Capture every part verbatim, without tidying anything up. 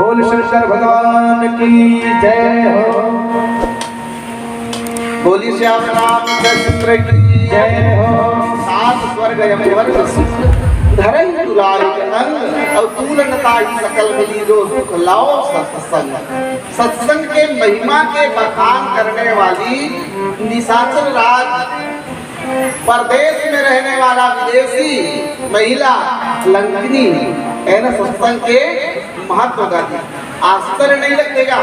बोल शंकर भगवान की जय हो। बोली श्याम रामचंद्र की जय हो। सात स्वर्ग यम स्वर्ग सुख, धरई दुलारी अंग, और तूल न ताहि सकल मिली जो सुख लाओ सत्संग। सत्संग के महिमा के बखान करने वाली निशाचर राज परदेश में रहने वाला विदेशी महिला लंकिनी, है ना, सत्संग के महत्व का दी। आश्चर्य नहीं लगेगा,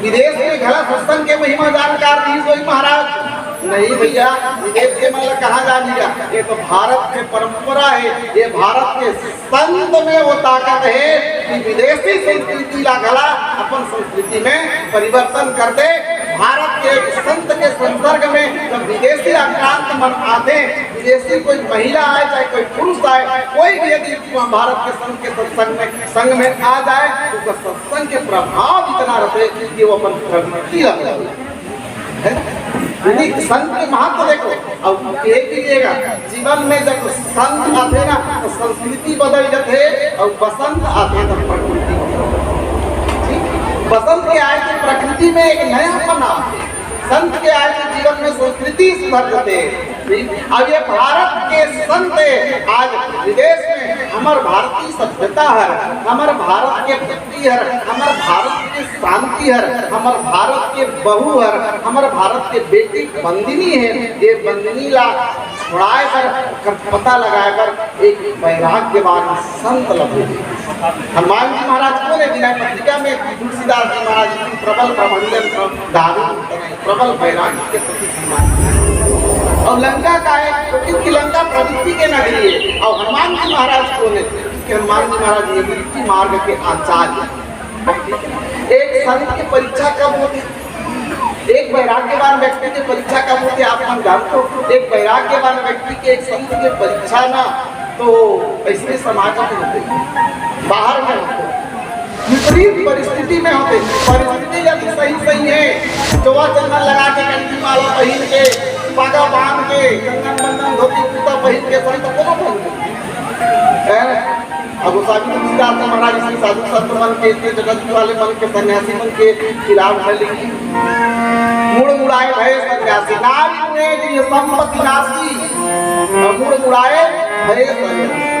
विदेश में घला सत्संग के महिमा जानकार नहीं कोई महाराज। नहीं भैया, विदेश के मन ला कहाँ जानिएगा? ये तो भारत के परंपरा है, ये भारत के संत में वो ताकत है कि विदेशी संस्कृति ला घला अपन संस्कृति में परिवर्तन कर दे। भारत के एक संत के संसर्ग में जब विदेशी आक्रांत मन आते, विदेशी कोई महिला आए चाहे कोई पुरुष आए, कोई भी यदि भारत के संत के सत्संग में, संग में आ जाए, तो उसका सत्संग के प्रभाव इतना रहते कि वो अपन प्रवृत्ति ला बदल देते। है ना? यानी संत के महत्व देखो, अब ये कीजिएगा, जीवन में जब संत आते ना, तो संस्कृति बदल जाते, और बसंत आते तो प्रकृति बदल जाते। ठीक? बसंत के आए तो प्रकृति में एक नयापन आते, संत के आए तो जीवन में संस्कृति सुधर जाते। ठीक? अब ये भारत के संत आज विदेश में हमर भारतीय सभ्यता है, हमर भारत के हर, हमर भारत के शांति हर, हमर भारत के बहू हर, हमर भारत के बेटी बंदिनी है, ये बंदिनी ला छुड़ाए बर, ओकर पता लगाए बर एक वैराग्यवान संत ला भेजे। हनुमान जी महाराज को ने विनय पत्रिका में तुलसीदास जी महाराज जी प्रबल प्रभंजन, दारू प्रबल वैराग्य के प्रतीक हनुमान जी। और लंका का है, क्योंकि लंका प्रवृत्ति के नगरी है। और हनुमान जी महाराज को ने, क्योंकि हनुमान जी महाराज निवृत्ति मार्ग के आचार्य। एक संत की परीक्षा कब होती? एक वैराग्यवान व्यक्ति की परीक्षा कब होती है, आप मन जानते हो? एक वैराग्यवान व्यक्ति के एक संत की परीक्षा ना, तो ऐसे समाज में होते, बाहर में होते, विपरीत परिस्थिति में होते। परिस्थिति यदि सही सही है, चोवा चंदन लगा के, कंठी माला पहिर के, पागा बांध के, कंगन बंधन, धोती कुर्ता पहिर के संत कोनो बन गए। हैं? अब गोस्वामी तुलसीदास जी महाराज इसके साधु संत मन के, इसके जगत वाले मन के, सन्यासी मन के खिलाफ है, लेकिन मुड़ मुड़ाए भय सन्यासी, नारी मुड़े गृह संपत्ति नासी, मुड़ मुड़ाए भय सन्यासी।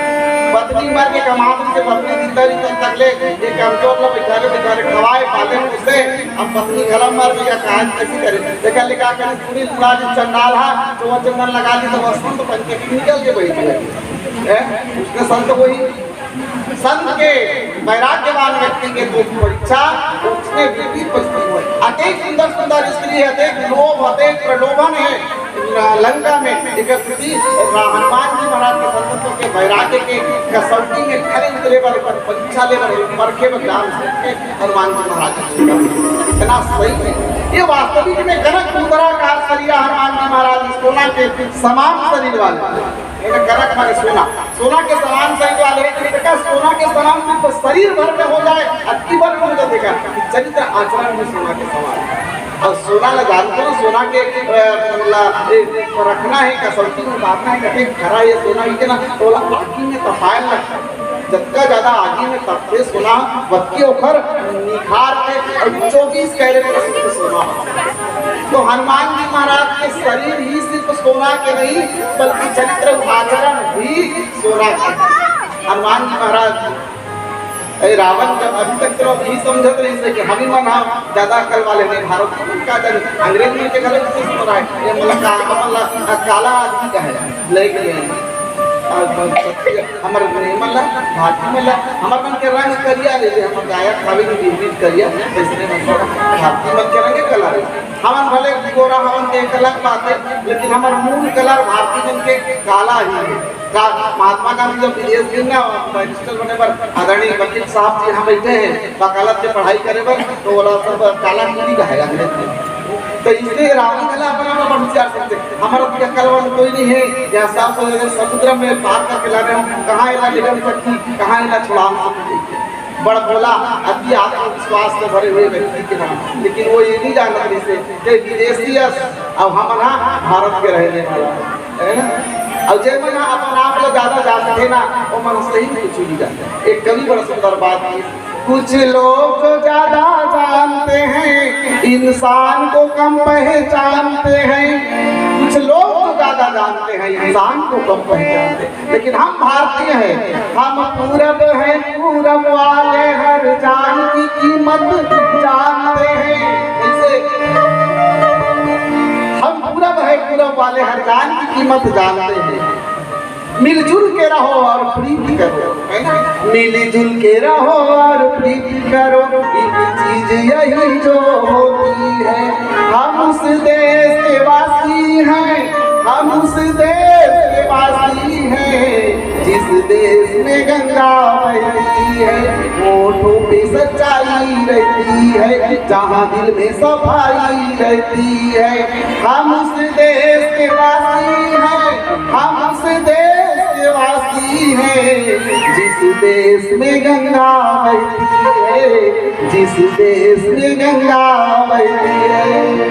पत्नी मर के कमात से पत्नी जिंदा रही तब तक ले ये कमजोर ला बैठारे बैठारे खवाए पाले पोसे, अब पत्नी घला मर गई, कहाँ कैसी करे? देखा लिखा कर पूरी मुड़ा जी चंडाल हा, चोवा चंदन लगा ली तो वसंत बन के निकल के बैठ गए। हैं? उसने संत वही, संत के वैराग्यवान व्यक्ति के जो परीक्षा, उसमें विपरीत परिस्थिति हुई। अतेक सुंदर सुंदर स्त्री है, अतेक लोभ, अतेक प्रलोभन है लंका में, एक स्थिति हनुमान जी महाराज के संतत्व के वैराग्य के कसौटी में खरे उतरे बर, परीक्षा ले बर, परखे बर जान सकते हनुमान जी महाराज। इतना सही है ये। वास्तविक में कनक मुद्रा का शरीर हनुमान जी महाराज, सोना के समान शरीर वाले। ये तो कनक माने सोना, सोना के समान शरीर वाले हैं। तो बेटा, सोना के समान सिर्फ शरीर भर में हो जाए, अति भर में हो जाए, देखा कि चरित्र आचरण में सोना के समान है। और सोना ला जानते हो, सोना के, अ, ला, ए, रखना है, कसौटी में उतारना है, कटे खरा ये सोना ही के ना, तो ओला आगी में तपाए लगता है। जतका ज्यादा आगी में तपते सोना, वतके ओखर निखार के और चौबीस कैरेट का शुद्ध सोना होता है। तो हनुमान जी महाराज के शरीर ही सिर्फ सोना के नहीं, बल्कि चरित्र आचरण भी सोना के। हनुमान जी महाराज, अरे रावण जब अभी तक तो यही समझत रहिस हे कि हम ही मन हा ज्यादा अकल वाले नहीं, भारत के मन का जाने, अंग्रेज मन के गलत नहीं समझ रहा है। ये मतलब का, मतलब काला आदमी का है, ब्लैक मैन। हमर नहीं मन ला, भारती मन ला, हमर मन के रंग करिया रहिथे, हमर गायक हवे नहीं, बिल्कुल करिया, इसलिए मतलब भारती मन के रंग काला रहिथे। हमन भले गोरा हवन, ते एक अलग बात है, लेकिन हमर मूल कलर भारती मन के काला ही है। का-, महात्मा गांधी जब विदेश गए ना, बैरिस्टर बने बर, आदरणीय वकील साहब जी यहाँ बैठे हैं, वकालत के पढ़ाई करे बर, तो बोला सब काला कीड़ी का है अंग्रेज में। तो इसलिए रावण घला अपन आप अपन होशियार समझे, हमारा तो अकलवान कोई नहीं है, यहाँ सात सौ जगह समुद्र में पार करके ला रहे हो, कहाँ इला निकल सकती, कहाँ इला छुड़ा सकती। बड़ भोला, अति आत्मविश्वास से भरे हुए व्यक्ति के नाम, लेकिन वो ये नहीं जानत रहिसे कि विदेशी अस, अब हमन हा भारत के रहने वाला, है ना? और जे मन हा अपन आप ला ज्यादा जानथे ना, वो मन सही में कुछ नहीं जानथे। एक कवि बड़ा सुंदर बात की, कुछ लोग तो ज्यादा जानते हैं, इंसान को कम पहचानते हैं। कुछ लोग तो ज्यादा जानते हैं, इंसान को कम पहचानते हैं। लेकिन हम भारतीय हैं, हम पूरब हैं, पूरब वाले हर जान की कीमत जानते हैं। जैसे हम पूरब हैं, पूरब वाले हर जान की कीमत जानते हैं। मिलजुल के रहो और प्रीति करो, है ना? मिलजुल के रहो और प्रीति करो, एक चीज यही जो होती है। हम उस देश के वासी हैं, हम उस देश के वासी हैं, जिस देश में गंगा बहती है, होठों पे सच्चाई रहती है, जहाँ दिल में सफाई रहती है। हम उस देश के वासी हैं, हम उस देश के वासी हैं, जिस देश में गंगा बहती है, जिस देश में गंगा बहती है।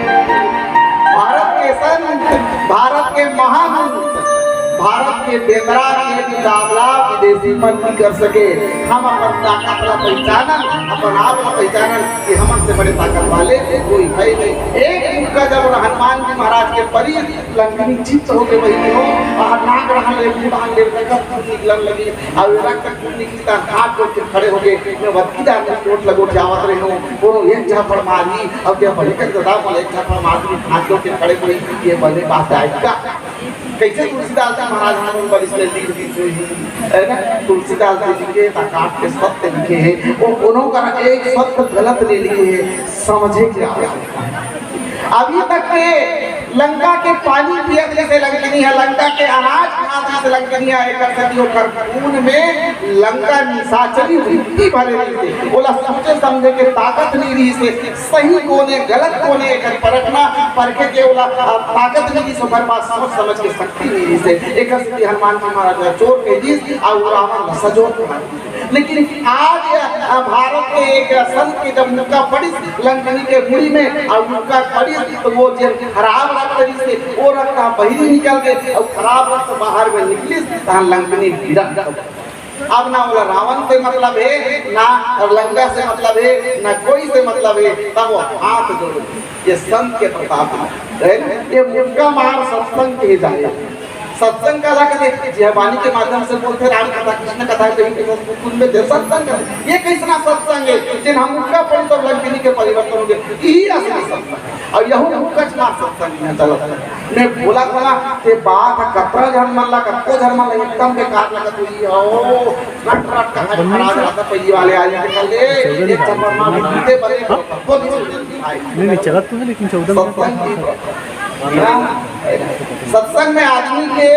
भारत के संत, भारत के महान, भारत के बेंदरा के मुकाबला विदेशी मन नहीं कर सके। हम अपन ताकत ला पहचानन, अपन आप ला पहचानन कि हमन से बड़े ताकत वाले कोई है नहीं। एक मुक्का जब हनुमान जी महाराज के परी, लंकिनी चित्त होके बहिनी हो, और नाक रहन ले, मुंह रहन ले, रक्त खून निकलन लगी, और रक्त खून निकली त हाथ जोड़ के खड़े हो गए, मैं वतकी दान में चोट लगो जावत रहे हूँ, कोनो एक झापड़ मारी, अब क्या बने कर दादा बोले एक झापड़ मार दी, हाथ जोड़ के खड़े हो गए, ये बने बात आए का? कैसे तुलसीदास जी महाराज ने बड़ी से लिख दी हुई है ना? तुलसीदास जी लिखे, ताकात के सत्य लिखे हैं, वो कोनो का एक सत्य गलत ले लिए हैं, समझे क्या? अभी तक के लंका के पानी पियत जैसे लंकनी है, लंका के अनाज खात जैसे लंकनी है, एकर सेती ओकर खून में लंका निशाचरी वृत्ति भरे रहिसे, ओला सोचे समझे के ताकत नहीं रहिसे, सही कोने गलत कोने एकर परखना, परखे के ओला, अ, ताकत नहीं रहिसे, ओकर पास सोच समझ के शक्ति नहीं रहिसे। एकर सेती हनुमान जी महाराज ला चोर कह दिस, अउ रावण ला सजोर कहा दिस। लेकिन आज, अ, भारत के एक संत के जब मुक्का पड़िस लंकनी के मुड़ी में, अउ मुक्का पड़िस तो वो जे खराब रक्त रहिसे, वो रक्त ह बहिरी निकल गए, अउ खराब रक्त बाहर में निकलिस, तहाँ लंकनी बिरक। अब ना ओला रावण से मतलब है, ना लंका से मतलब है, ना कोई से मतलब है, तब वो हाथ जोड़, ये संत के प्रताप है, है ना? ये मुक्का मार सत्संग के जाए। सत्संग काला कथे, जे बानी के माध्यम से बोलथे, राम कथा, कृष्ण कथा, कहीं के कुंभ में दे सत्संग कथे। ये कैसना सत्संग है, जिन हम मुक्का पड़ी तो लंकिनी के परिवर्तन हो गए, यही असली सत्संग है। और यहू मुक्का चला सत्संग में चलत है। मैं बोला था ना, ते बात कतरा झन मन ला, कतको झन मन ला एकदम बेकार लगत हुई हो। रट रट कहानी खराब रहता, पहली वाले आ जाते, कल दे, एक चम्मच मार के पीते बने, बहुत ही सुंदर दिखाई। नहीं, नहीं, चलत तो है, लेकिन चौदह मिनट सत्संग की, हाँ, सत्संग में आदमी के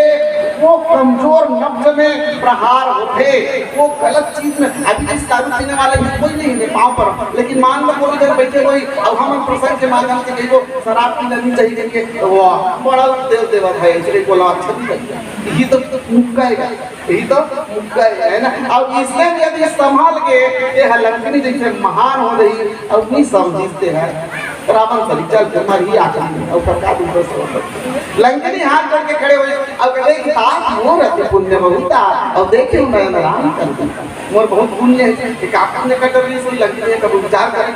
वो कमजोर नब्ज में प्रहार होथे, वो गलत चीज में। अभी इस दारू पीने वाले में कोई नहीं है पाँव पर, लेकिन मान लो कोई इधर बैठे हुए, अब हम प्रसंग के माध्यम से कहीं वो शराब पीना नहीं चाहिए करके, तो वो बड़ा तेल देवा भाई, इसलिए बोला अच्छा नहीं लगता। ये तो मुक्का है, ये तो मुक्का है, है ना? अब इसने यदि संभाल के ये लंकनी जैसे महान हो रही, अब नहीं समझते हैं। रावण चली चल के मर ही आखिरी में, और सरकार ऊपर से होकर लंकनी हाथ जोड़ के खड़े हुए, अब कहे कि ताज मोर अति पुण्य बहुता, और देखे नयन राम कर दी। मोर बहुत पुण्य है, एक आप पुण्य कर डर रही, लंकनी है, कभी विचार करें,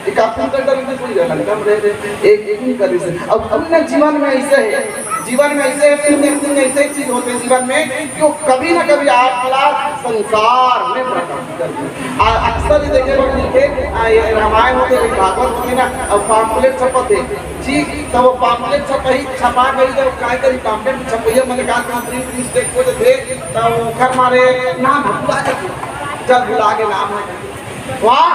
एक आप पुण्य कर डर रही, लंका में रह रहे, एक, एक ही कर रही। अब पुण्य जीवन में ऐसे है, जीवन में ऐसे है, पुण्य, पुण्य ऐसे चीज होते हैं जीवन में, कि वो कभी ना कभी आपला संसार में प्रकट कर दे। आ, अक्सर ये देखे लोग मिलके, आ, ये रामायण होते, भागवत होते ना, अब pamphlet छपत है, ठीक, तो वो pamphlet छपाई, छपा गई, तो काय करी pamphlet छपैया, मैंने कहा, तो प्रिंट मिस्टेक हो जाते, तो ओकर मारे नाम भुला जाते, जब भुला के नाम है, वाह,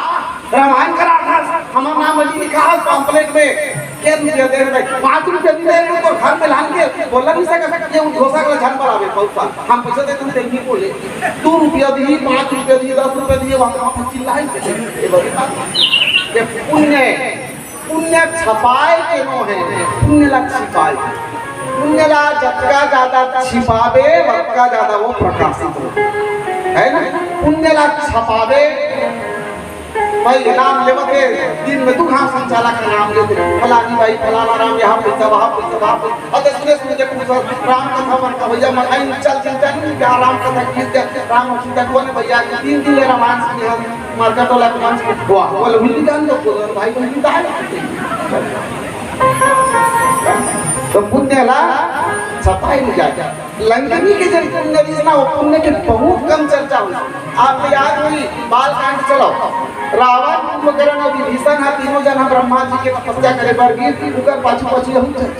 रामायण करा था, हमारा नाम अभी लिखा है pamphlet में, क्या रुपया दे रहे? पाँच रुपया भी दे रहे तो घर में लान के बोला नहीं सका, ये उद्घोषक ला झन पर आवे, बहुत सारा। हम पैसा देते हैं, नहीं बोले। दो रुपया दिए, पाँच रुपया दिए, दस रुपया दिए, वहाँ, वहाँ पर चिल्लाए। ये बड़ी बात। ये पुण्य है। पुण्य छपाए के नो है, पुण्य ला छिपाए। पुण्य ला जतका ज्यादा छिपाबे, वतका ज्यादा वो प्रकाशित हो, है ना? पुण्य ला छपाबे, भाई, नाम लेवत हे, दिन में दू घांव संचालक का नाम लेथे, फलानी भाई, फलाना राम, यहाँ पैसा, वहाँ पैसा, वहाँ पैसा। अब सुने सुने के कुछ राम कथा मन का भैया मन, "आई, चल, चल, चल, क्या राम कथा की, क्या राम सीता कौन है भैया?" तीन दिन ले रामायण सुने हम, मार्केट वाला के मंच में, वाह, बोले, "हिंदी गान तो बोलो भाई, हिंदी गान।" तो पुण्य ला छपाई नहीं जाए। लंकनी के जन पुण्य रहिस ना, वो पुण्य के बहुत कम चर्चा होइस। आपके याद होही, बाल कांड चलो, रावण, कुंभकर्ण और विभीषण ह, तीनों जन ह ब्रह्मा जी के तपस्या करे बर गिस, उकर पाछू पाछू यहू चल।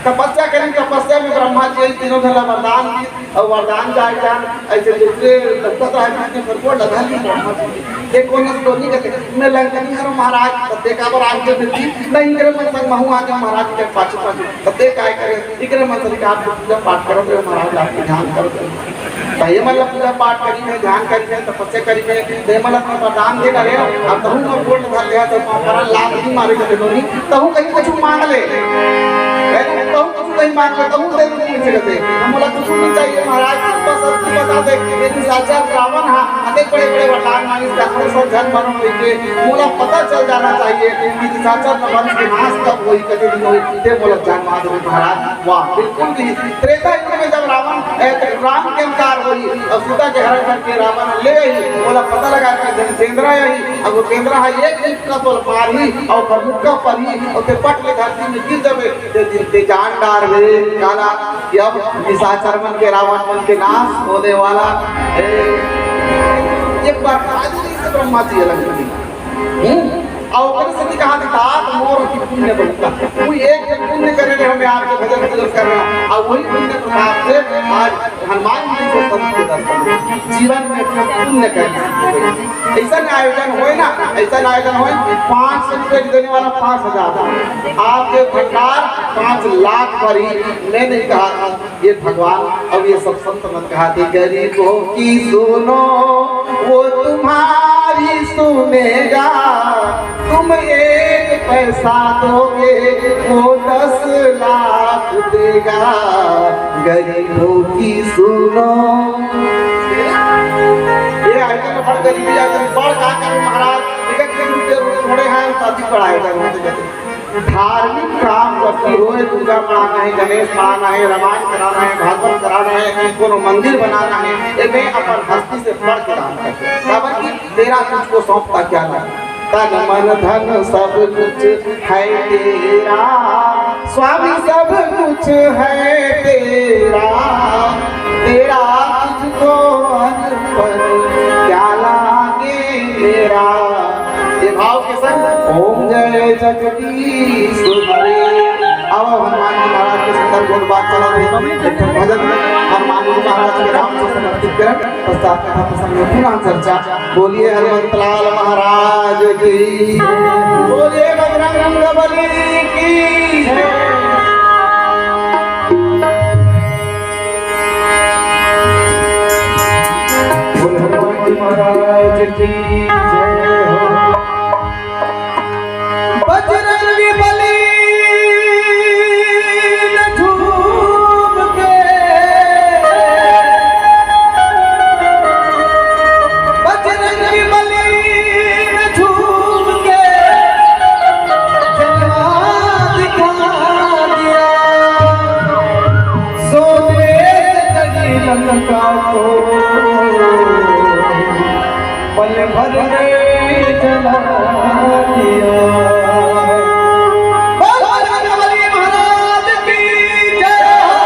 तपस्या करे, तपस्या में ब्रह्मा जी तीनों जन ला वरदान दिस, और वरदान जाए जान, ऐसे दूसरे लगता था कि पर को लगा ली ब्रह्मा जी। ये कौन है, तो नहीं कहते, "मैं लंकनी हूँ महाराज, तो देखा बर आगे मिलती, नहीं करे मन संग महू आगे महाराज के पाछू पाछू।" तो देख आए करे, इकरे मन से आप पूजा पाठ करत रहे महाराज, आप ध्यान करत रहे। त ये मन ला पूजा पाठ करी में, ध्यान करी में, तपस्या करी में, त ये मन ला वरदान दे डारे, अब तहूँ मोर गोड़ धर ले, तो पाँव पर लात नहीं मारे के देनो नहीं, तहूँ कहीं कुछ मांग ले। है ना? तहूँ कुछ नहीं मांग ले, तहूँ दे दूँ, कइसे कहते। हम बोला, "कुछ नहीं चाहिए महाराज, कृपा शक्ति बता दे।" ये निशाचर रावण हा, अनेक बड़े बड़े वरदान मांगिस, जाने सब झन मरण होई के, मोला पता चल जाना चाहिए कि निशाचर वंश के नाश कब होई, कते दिन होई, ते मोला जानवा दे महाराज। वाह, बिल्कुल भी। त्रेता युग में जब रावण, ए, राम के अवतार होही और सीता के हरण करके रावण ले गई, ओला पता लगा कि जन सेंद्रा यही, अब वो सेंद्रा है, एक चुटका तोल मारही और ओकर मुक्का परही और ते पट ले धरती में गिर जावे, ते दिन ते जान डार ले, काला, कि अब निशाचर मन के, रावण मन के नाश होने वाला है। ये बरसात से ब्रह्मा जी अलग नहीं। हम्म? अउ ओकरे सेती कहा कि तात मोर अति पुण्य बहुता। तू एक दिन पुण्य करे रहे, मैं आपके भजन पूजन कर रहा हूँ। और वही पुण्य प्रभाव से आज हनुमान जी को संत के दर्शन हुए। जीवन में अपना पुण्य करना। ऐसा आयोजन होए ना, ऐसा आयोजन होए, पाँच सौ रुपये देने वाला पाँच हजार, आपके भंडार पाँच लाख पर ही। मैं नहीं कहा था, ये भगवान, अब ये सब संत मन कहा थे, "गरीबों की सुनो, वो तुम्हारी सुनेगा, तुम एक पैसा दोगे, वो दस लाख देगा, गरीबों की सुनो।" ये आइटम बड़ गरीबी आइटम, बड़ का करूं महाराज, टिकट के रुपये थोड़े हैं, शादी पड़ा है। धार्मिक काम जब भी होए, दुर्गा मनाना है, गणेश मनाना है, रामायण कराना है, भागवत कराना है, कोनो मंदिर बनाना है, एमे अपन हस्ती से बढ़ के दान करते हैं। काबर कि तेरा तुझको सौंपता क्या लाभ? तन मन धन सब कुछ है तेरा, स्वामी सब कुछ है तेरा, तेरा तुझको अर्पण क्या लागे मेरा। ये भाव के संग ओम जय जगदीश हरे। अब हनुमान जी महाराज के सुंदर गोठ बात चलत हे। एक ठन भजन हनुमान जी महाराज के नाम से समर्पित करन। पश्चात कथा प्रसंग में पुनः चर्चा। बोलिए हनुमंत लाल महाराज की, बोलिए बजरंग बली की। बोल हनुमान जी महाराज की जय हो। बजरंग बली न झूम के, बजरंग बली न झूम के जलवा दिखा दिया। सोने से सजी लंका को पल भर में जला दिया। बोल बजरंग बली महाराज की जय हो।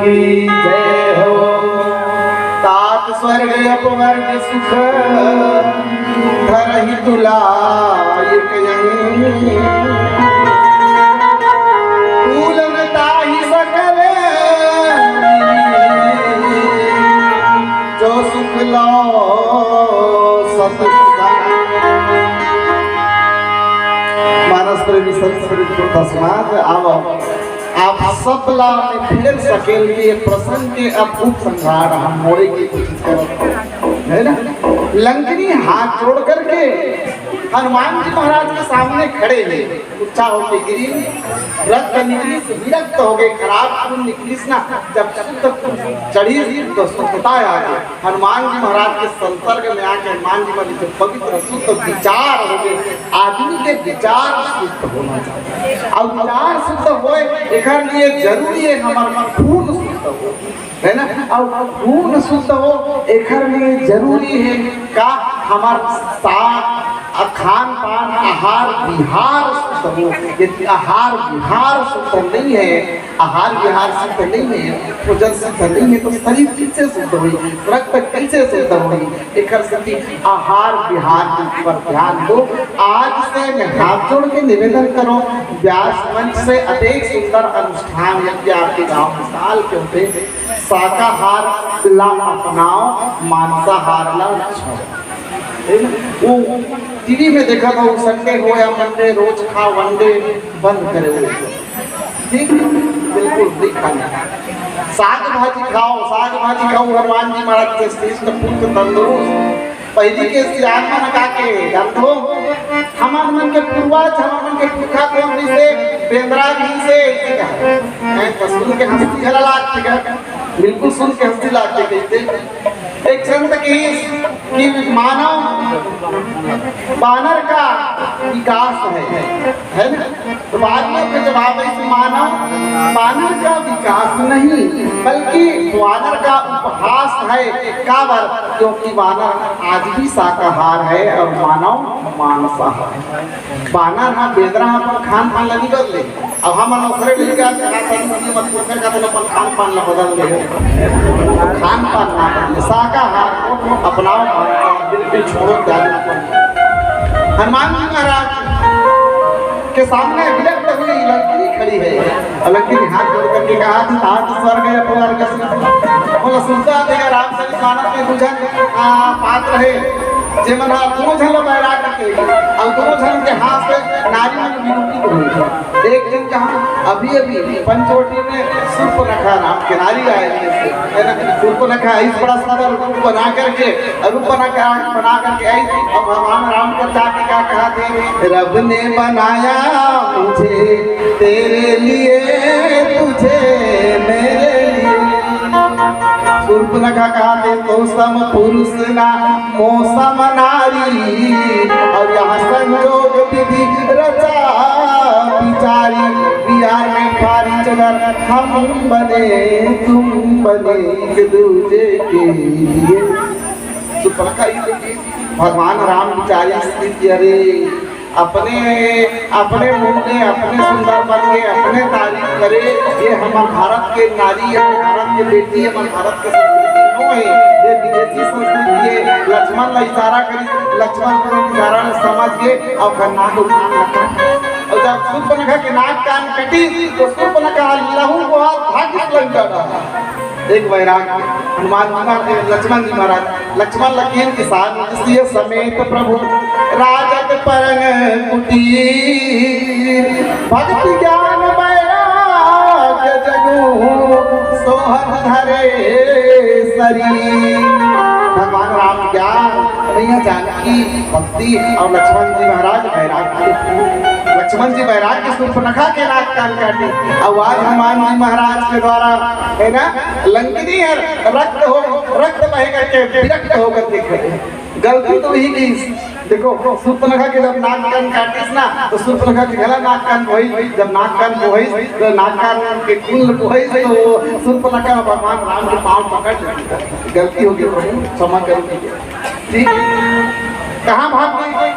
जय हो। तात स्वर्ग अपवर्ग सुख धरहि तुला एक अंग। तूलन ताहि सकल जो सुख लो सत्संग। मानस प्रेमी संत प्रेमी तस्मात आव। आप सब ला मैं फिर सकेल के प्रसंग के अब उपसंहार हम मोड़े की कोशिश करत हन, है ना? लंकिनी हाथ जोड़ करके हनुमान जी महाराज के सामने खड़े हैं, गुस्सा होके गिरी, रक्त निकलिस, विरक्त हो गए, खराब खून निकलिस ना, जब शुद्ध चढ़ी तो शुद्धता आ गई। हनुमान जी महाराज के संसर्ग में आके हनुमान जी महाराज के पवित्र शुद्ध विचार हो गए। आदमी के विचार शुद्ध होना चाहिए, और विचार शुद्ध होए एकर लिए जरूरी है हमार खून शुद्ध हो, है ना? और खून शुद्ध हो एकर लिए जरूरी है का हमार सा-, खान पान, आहार विहार शुद्ध हो। यदि आहार विहार शुद्ध नहीं है, आहार विहार शुद्ध नहीं है, भोजन शुद्ध नहीं है, तो शरीर कैसे शुद्ध होई, रक्त कैसे शुद्ध होई? एकर सेती आहार विहार के ऊपर ध्यान दो। आज से मैं हाथ जोड़ के निवेदन करो, व्यास मंच से अतेक सुंदर अनुष्ठान यज्ञ आपके गांव में साल के होते, शाकाहार ला अपनाओ, मांसाहार ला छोड़ो। वो टीवी में देखा था, वो संडे हो या मंडे, रोज खा, वनडे बंद करे हुए। ठीक, बिल्कुल नहीं खाना। साग भाजी खाओ, साग भाजी खाओ, हनुमान जी महाराज के श्रेष्ठ पुत्र तंदुरुस्त। पहिली के सियान मन का के, जान दो, हमर मन के पूर्वज, हमर मन के पुरखा कोन भी से, बेंदरा भी से, ऐसे कहा। मैं तो सुन के हंसी घला लाग, ठीक है? बिल्कुल सुन के हंसी लाग के कहते। एक संत की कि मानव बानर का विकास है, है ना? तो बाद में उसका जवाब है कि मानव बानर का विकास नहीं, बल्कि वानर का उपहास है। काबर? क्योंकि वानर आज भी शाकाहार है और मानव मांसाहार है। बानर हा, बेंदरा हा अपन खान पान ला नहीं बदले। अब हम ओकरे लइका के खात हन, मत ओकर खात हन, अपन खान पान ला बदल दे। खान पान ना बदले, शाकाहार को अपनाओ, मांसाहार बिल्कुल छोड़ो, त्याग करो। हनुमान जी महाराज के सामने विरक्त हुई लंकिनी खड़ी है। और लंकिनी हाथ जोड़ करके कहा, "तात स्वर्ग अपवर्ग।" बोला, सुनता देखा राम से मानस में दू झन, आ, पात्र है, जेमन हा दू झन ला बैराग के, और दू झन के हाथ से नारी मन विरूपित हुई। एक दिन कहा, अभी अभी पंचवटी में सूर्पनखा नाम के नारी आए थे, है ना? सूर्पनखा इस बड़ा सुंदर रूप बना करके, रूप बना कर, बना करके आई। अब भगवान राम को जाके क्या कहा थे, "रब ने बनाया मुझे तेरे लिए, तुझे मेरे लिए।" सूर्पनखा कहा थे, "तो सम पुरुष ना मौसम नारी, और यहाँ संजोग विधि रचा बिचारी।" We are meant for each other, हम बने तुम बने एक दूजे के लिए। सूर्पनखा इसे कि भगवान राम बिचारी स्थिति, अरे अपने, अपने मुंह में अपने सुंदर बन के अपने तारीफ करे, ये हमार भारत के नारी है, भारत के बेटी है, हमार भारत के संस्कृति नो है, ये विदेशी संस्कृति है। लक्ष्मण ला इशारा करी, लक्ष्मण तुरंत इशारा ला समझ के और ओकर नाक उठान लगा। और जब सूर्पनखा के नाक कान कटी तो सूर्पनखा लहू को हाथ भाग लग जाता। एक वैराग हनुमान जी महाराज, लक्ष्मण जी महाराज, लक्ष्मण लकीन किसान सिय समेत प्रभु राजत परन कुटीर। भक्ति ज्ञान वैराग जगु सोहत धरे शरीर। भगवान राम ज्ञान, मैया जानकी भक्ति और लक्ष्मण जी महाराज वैराग के, लक्ष्मण जी वैराग के सूर्पनखा के नाक कान काटे। और आज हनुमान जी महाराज के द्वारा, है ना, लंकिनी है, रक्त हो, रक्त बह करके विरक्त होकर के खड़े। गलती तो वही की, देखो, सूर्पनखा के जब नाक कान काटिस ना, तो सूर्पनखा के गला नाक कान बोहिस, जब नाक कान बोहिस, तो नाक कान के खून बोहिस, तो वो सूर्पनखा भगवान राम के पाँव पकड़ लेती। गलती हो गई प्रभु, क्षमा कर दीजिए। ठीक? कहाँ भाग गई?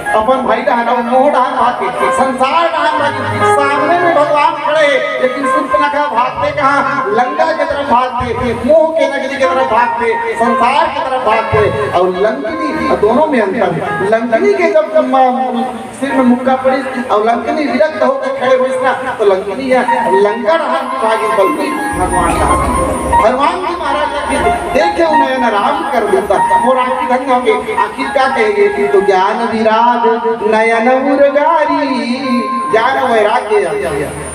अपन भाई डहन अउ मोह डहन भाग के, संसार डहन भाग के, सामने में भगवान खड़े हे, लेकिन सूर्पनखा भागथे कहाँ? लंका के तरफ भागथे, मोह के नगरी के तरफ भागथे, संसार के तरफ भागथे। अउ लंकिनी, अउ दोनों में अंतर हे। लंकिनी के जब म-, सिर में मुक्का पड़िस अउ लंकिनी विरक्त होके खड़े होइस ना, तो लंकिनी ह लंका डहन भागिस, बल्कि भगवान डहन। भगवान जी महाराज लगे देखे नयन राम कर दूता, मोर आँखी धन्य होगे। आखिर का कहे गे कि तो ज्ञान विराग नयन उरगारी, ज्ञान वैराग्य,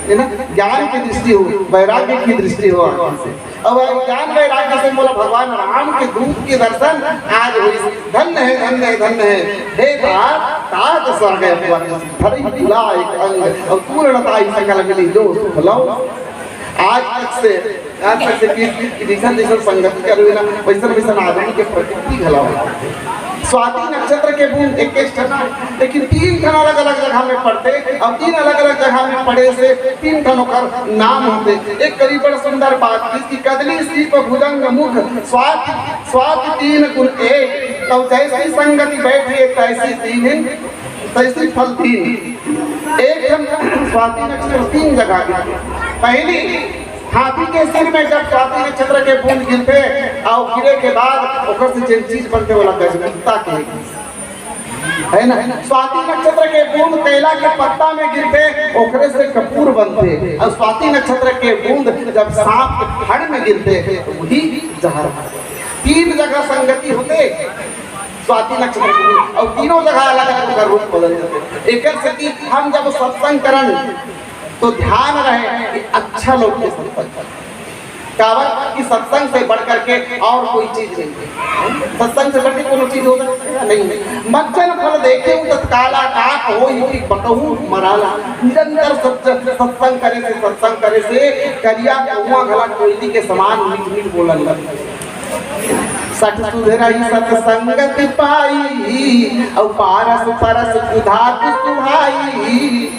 हे ना, ज्ञान की दृष्टि हो, वैराग्य की दृष्टि हो आँखी से। अब ज्ञान वैराग्य से मोला भगवान राम के दूत के दर्शन आज होइस। धन्य हे, धन्य हे, धन्य हे। हे तात, तात स्वर्ग अमर, धरहि तुला एक अंग, अउ तू लड़ताई सकल मिली जो सुख लव। आज तक से, आज तक से कि, कि जइसन जइसन संगति करबे ना, वइसन वइसन आदमी के प्रकृति घला हो। स्वाति नक्षत्र के बूंद एक एक ठन, लेकिन तीन ठन अलग-अलग जगह में पड़थे, अउ तीन अलग-अलग जगह में पड़े से तीन ठन ओकर नाम होथे। एक कवि बड़ सुंदर बात किहिस कि कदली सीप भुजंग मुख स्वाति, स्वाति तीन गुण एक, तब जैसी संगति बैठे तैसी तीन, तैसी फल तीन। एक ठन स्वाति नक्षत्र तीन जगह गिरथे। पहली, हाथी के सिर में जब स्वाति नक्षत्र के बूंद गिरथे अउ गिरे के बाद ओकर से जेन चीज बनथे, ओला गजमुक्ता कहे, हे ना? स्वाति नक्षत्र के बूंद केला के पत्ता में गिरथे, ओकरे से कपूर बनथे। अउ स्वाति नक्षत्र के बूंद जब सांप के फड़ में गिरथे, तो वही जहर बनथे। तीन जगह संगति होथे स्वाति नक्षत्र के बूंद, अउ तीनों जगह अलग-अलग ओकर रूप बदल जाथे। एकर सेती हम जब सत्संग करन, तो ध्यान रहे कि अच्छा लोग के सत्संग करें। काबर कि सत्संग से बढ़ करके और कोई चीज नहीं है। सत्संग से बढ़ के कोनो चीज हो सकता है? नहीं। मज्जन फल देखे तत्काला, का कहो इनकी बतहु मराला। निरंतर सत्स-, सत्संग करे से, सत्संग करे से करिया कौआ घला कोयली के समान मीठ मीठ बोलन लग। सठ सुधरई सत संगति पाई, अउ पारस परस कुधातु सुहाई।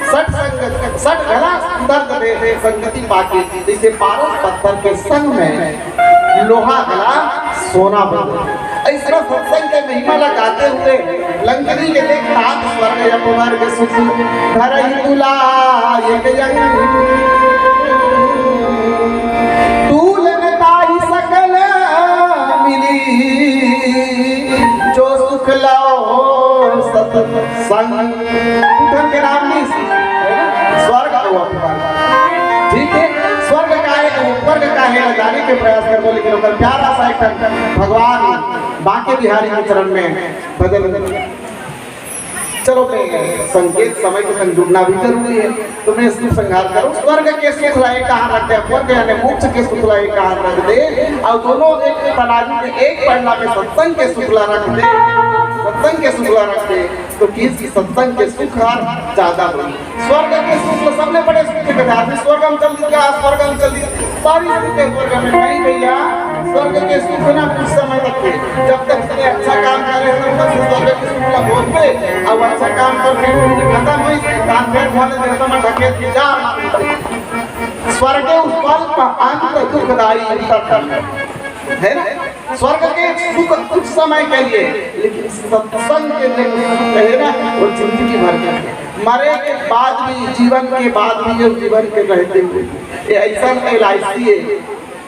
सठ संगत, सठ घला सुधर दे संगति पाके, जैसे पारस पत्थर के संग में लोहा घला सोना बन जाए। अइसना सत्संग के महिमा ला गाते हुए लंकनी के देख तात स्वर्ग अप वर्ग सुख धरई तुला एक अंग। तूल न ताहि सकल मिली, जो सुख लव सत संग। उठन के नाम नहीं, स्वर्ग अउ अपवर्ग। ठीक है, स्वर्ग का है, अपवर्ग का है, जाने के प्रयास करबो, लेकिन ओकर प्यारा सा एक ठन भगवान बांके बिहारी के चरण में भजन। चलो, मैं संकेत समय के संग जुड़ना भी जरूरी है, तो मैं इसको संहार करूं। स्वर्ग के सुख ला एक कहां रख दे, अपवर्ग यानी मोक्ष के सुख ला एक कहां रख दे, अउ दोनों एक तराजू में एक पड़ला में सत्संग के सुख ला रख दे, सत्संग के सुख ला रख दे, तो किस सत्संग के सुख हर ज्यादा होई। स्वर्ग के सुख ला सबले बड़े सुख के कथे, आदमी स्वर्ग में चल दिया, स्वर्ग में चल दिया, सारी सुख के स्वर्ग में नहीं भैया। स्वर्ग के सुख ना कुछ समय तक के, जब तक तूने अच्छा काम करे हो, तब तक स्वर्ग के सुख ला भोग पे, अब अच्छा काम करके खत्म हुई, काम फिर भले देवता में ढकेल के जा। स्वर्ग के उस पल का अंत दुखदाई उतर करना, है ना? स्वर्ग के सुख कुछ समय के लिए, लेकिन सत्संग के जो सुख है ना, वो जिंदगी भर के। मरे के बाद भी, जीवन के बाद भी जो जीवन के रहते हुए, ये ऐसा एल आई सी है,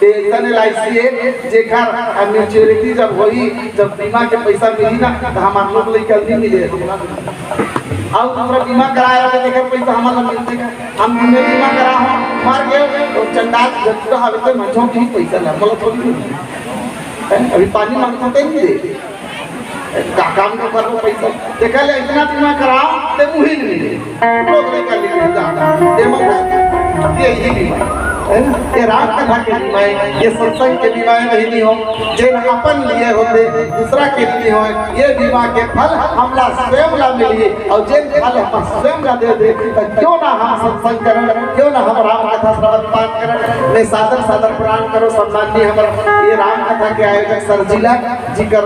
ये ऐसा एल आई सी है, जेकर मैच्योरिटी जब होई, जब बीमा के पैसा मिली ना, तो हमार लोग लइका नहीं मिले। अउ दूसरा बीमा कराए रहे, जेकर पैसा हमारा मिलते का? हम जिन्हें बीमा करा हो, मर गए, तो चंदा जब पूरा हवे तो मंझों की पैसा ना, बोलो थोड़ी नहीं। अभी पानी मांगता तो नहीं दे। का काम तो कर लो पैसा। देखा ले, इतना बीमा कराओ, ते मुही नहीं दे। लोग नहीं कर लेते, जा, जा। ये मत कर। ये ही बीमा है। ये राम कथा के बीमा है, ये सत्संग के बीमा है, नहीं, नहीं हो। जेन अपन लिए होते, दूसरा के लिए हो, ये बीमा के फल हमला स्वयं ला मिली, अउ जेन फल हम स्वयं ला दे दे, तो क्यों ना हम सत्संग करन, क्यों ना हम राम कथा श्रवण पाठ करन। मैं सादर सादर प्रणाम करो सम्माननीय हमर ये राम कथा के आयोजक सर जी ला, जिकर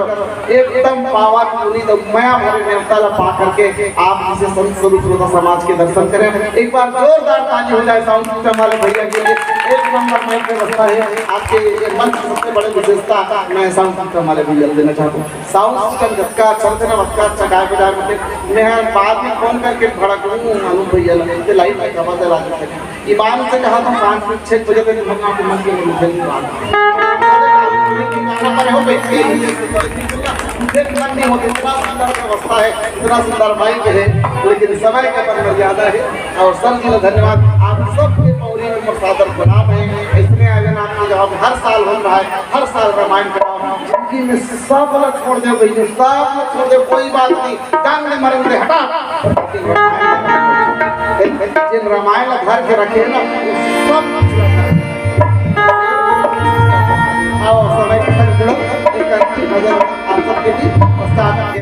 एकदम पावन पुनीत अउ मया भरे नेवता ला पा करके आप जिसे संत स्वरूप श्रोता समाज के दर्शन करें। एक बार जोरदार ताली हो जाए साउंड सिस्टम वाले भैया के लिए। एक नंबर माइक व्यवस्था हे। आज के ये मंच के सबसे बड़े विशेषता मैं साउंड सिस्टम वाले भैया ल देना चाहत हूँ। साउंड सिस्टम जतका अच्छा रथे ना, ओतका अच्छा गाय बजाए में। मैं बाद में फोन करके भड़क लूँ अनूप भैया ल, ते लाइव में खबर दे रहा है। ईमान से कहा था, शाम को छह बजे तक हम आपके मन के मुझे नहीं मालूम। गाना पर हो बैठ के ही मुझे मन नहीं होता, इतना सुंदर व्यवस्था है, इतना सुंदर माइक है, लेकिन समय का पर मर्यादा है। और सर जी का धन्यवाद, आप सबके पौड़ी में मोर सादर प्रणाम है। इसमें आयोजन आपके जवाब हर साल हो रहा है, हर साल रामायण का जिंदगी में सब ला छोड़ दे भैया, सब ला छोड़ दे, कोई बात नहीं, जान दे मरन दे, हटा। जिन रामायण ला धर के रखे ना, वो सब कुछ रखा है। आओ, समय के संग जुड़ो, एक अंतिम भजन आप सबके बीच पश्चात